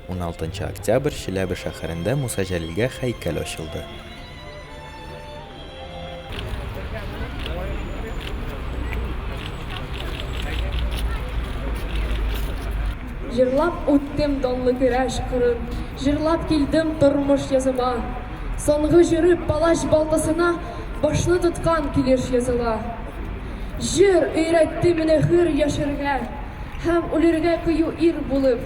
16 октябрь Чиләбе шәһәрендә Муса Җәлилгә һәйкәл ачылды. Җырлап үттем данлы көрәш кырын, Җырлап килдем тормыш языма. Соңгы җыры палач балтасына Башны тоткан килеш языла. Җыр өйрәтте мине хөр яшәргә Һәм үлергә кыю ир булып.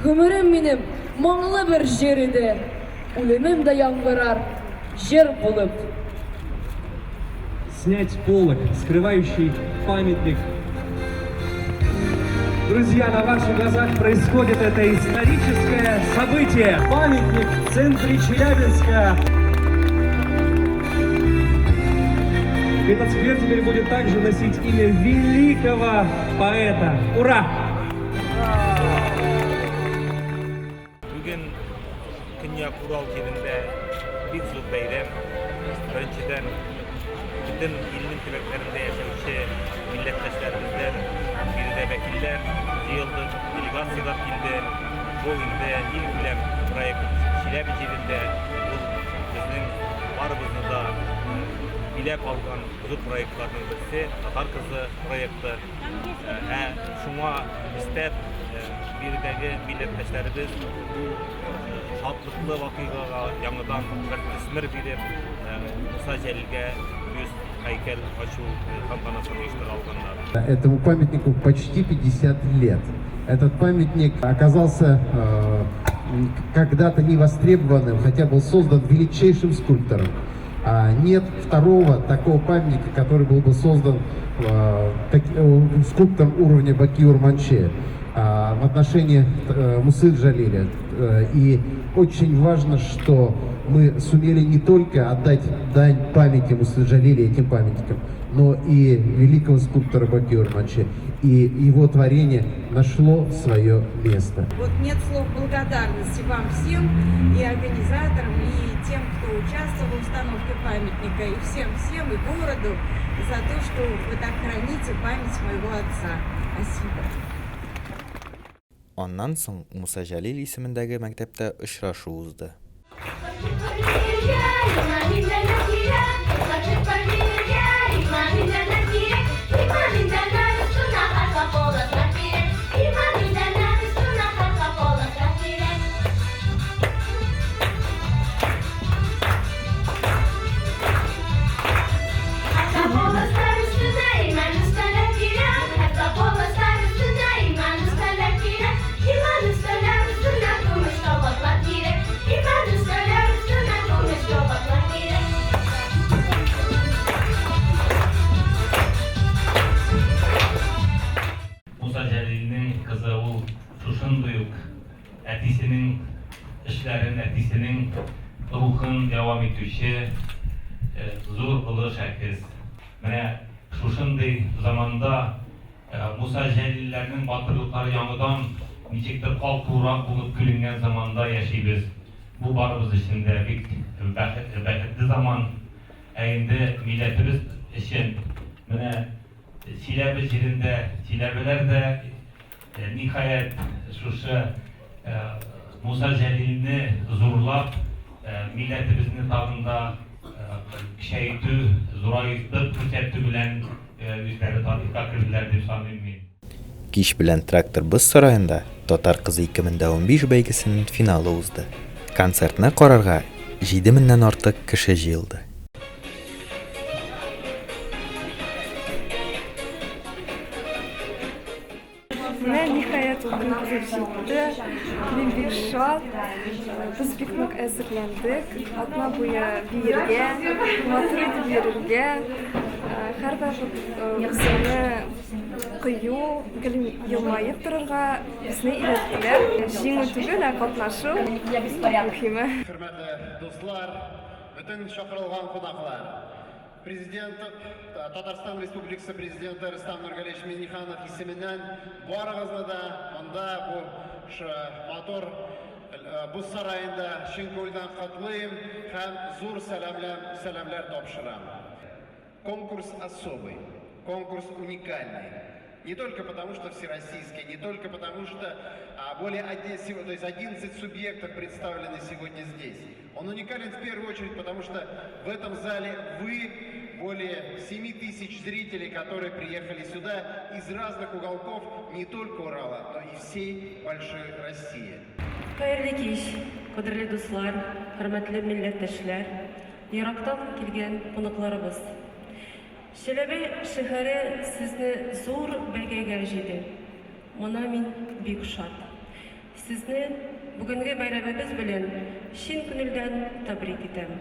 Гомерем минем моңлы бер җыр иде, Үлемем дә яңгырар җыр булып. Снять полог, скрывающий памятник. Друзья, на ваших глазах происходит это историческое событие. Памятник в центре Челябинска. Этот сквер теперь будет также носить имя великого поэта. Ура! Бүген Көньяк Урал җирендә бик зур бәйрәм. Беренчедән, бөтен илнең төбәкләрендә яшәүче милләттәшләребездән биредә вәкилләр җыелды, делегацияләр килде. Бу инде илкүләм проект Чиләбе җирендә. Ул безнең барыбызны да биләп алган зур проектларның берсе, Татар кызы проекты. Ә шуңа өстәп, биредәге милләттәшләребез бу шатлыклы вакыйгага яңадан бер төсмер биреп, Муса Җәлилгә бюст һәйкәл ачу тантанасын оештыра алганнар. Этому памятнику почти 50 лет. Этот памятник оказался когда-то невостребованным, хотя был создан величайшим скульптором. А нет второго такого памятника, который был бы создан скульптором уровня Баки Урманче в отношении Мусы Джалиля. И очень важно, что мы сумели не только отдать дань памяти Мусы Джалиля этим памятникам, но и великого скульптора Баки Урманче. И его творение нашло свое место. Вот нет слов благодарности вам всем, и организаторам, и тем, кто участвовал в установке памятника, и всем-всем, и городу за то, что вы так храните память моего отца. Спасибо. Аннан соң Муса Җәлил исемендәге мәктәптә очрашу узды. Муса Җәлилнең кызы ул шушындый ук әтисенең эшләрен, әтисенең рухын дәвам итүче зур олы шәхес. Менә шушындый заманда Муса Җәлилләрнең батырлыклары яңадан ничектер калкурак булып күренгән заманда яшибез. Бу барыбыз өчен дә бик бәхетле заман. Ә инде милләтебез өчен менә Чиләбе җирендә чиләбеләр дә, ниһаять, шушы Муса Җәлилне зурлап, милләтебезне тагын да көчәйтү, зурайтып күрсәтү белән үзләре тарихка керделәр дип саныйм мин. Кич белән Трактор боз сараенда Татар кызы 2015 бәйгесенең финалы узды. Концертны карарга 7 меңнән артык кеше җыелды. Менә, ниһаять, ул көн килеп җитте. Мин бик шат. Без бик нык әзерләндек. Атна буе биергә, матур итеп йөрергә. Һәрвакыт үзеңне кыю, гел елмаеп торырга безне өйрәттеләр. Җиңү түгел, ә катнашу мөһиме. Хөрмәтле дуслар, бөтен чакырылган кунаклар! Президент, Татарстан Республикасы Президенты Рөстәм Нургалиевич Миңнеханов исеменнән барыгызны да монда бу матур Боз сараенда чын күңелдән котлыйм һәм зур сәламләм, сәламләр тапшырам. Конкурс особый, конкурс уникальный. Не только потому, что всероссийский, не только потому, что а, более 11, то есть 11 субъектов представлены сегодня здесь. Он уникален в первую очередь, потому что в этом зале вы более 7 тысяч зрителей, которые приехали сюда из разных уголков не только Урала, но и всей большой России. Хәерле кич, кадерле дуслар, хөрмәтле милләттәшләр, ерактан килгән кунакларыбыз. Чиләбе шәһәре сезне зур бәйгегә җыйды. Мона мин бик шат. Сезне бүгенге бәйрәмебез белән чын күңелдән тәбрик итәм.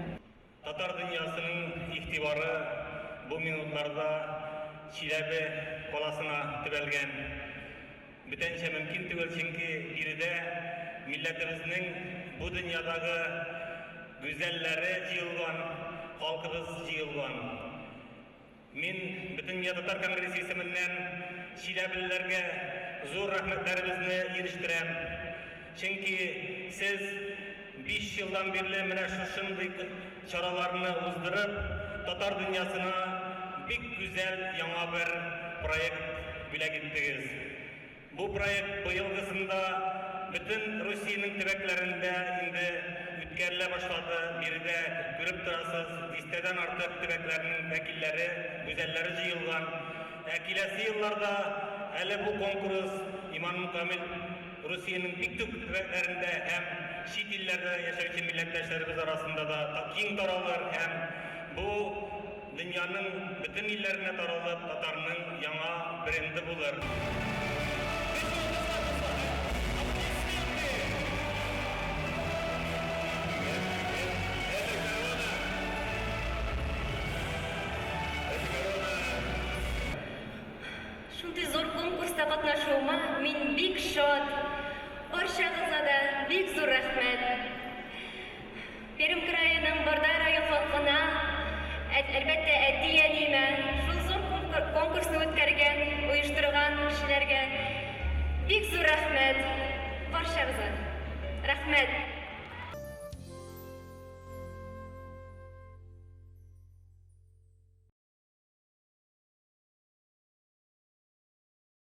Татар дөньясының игътибары бу минутларда Чиләбе каласына төбәлгән. Бүтәнчә мөмкин түгел, чөнки биредә милләтебезнең бу дөньядагы гүзәлләре җыелган, халкыбыз җыелган. Мин Бөтендөнья татар конгрессы исеменнән чиләбелеләргә зур рәхмәтләребезне ирештерәм. Чөнки сез 5 елдан бирле менә шушындый чараларны уздырып, татар дөньясына бик гүзәл яңа бер проект бүләк иттегез. Бу проект быелгысында бөтен Русиянең төбәкләрендә инде үткәрелә башлады. Биредә күреп торасыз, дистәдән артык төбәкләрнең вәкилләре, гүзәлләре җыелган. Ә киләсе елларда әле бу конкурс иманым камил Русиянең бик күп төбәкләрендә һәм чит илләрдә яшәүче милләттәшләребез арасында да киң таралыр һәм бу дөньяның бөтен илләренә таралып, татарның яңа бренды булыр. Шундый зур конкурста катнашуыма мин бик шат. Барчагызга да бик зур рәхмәт. Пермь краеның Барда район халкына, әлбәттә, әти-әниемә, шул зур конкурсны үткәргән, оештырган кешеләргә бик зур рәхмәт. Барчагызга. Рәхмәт.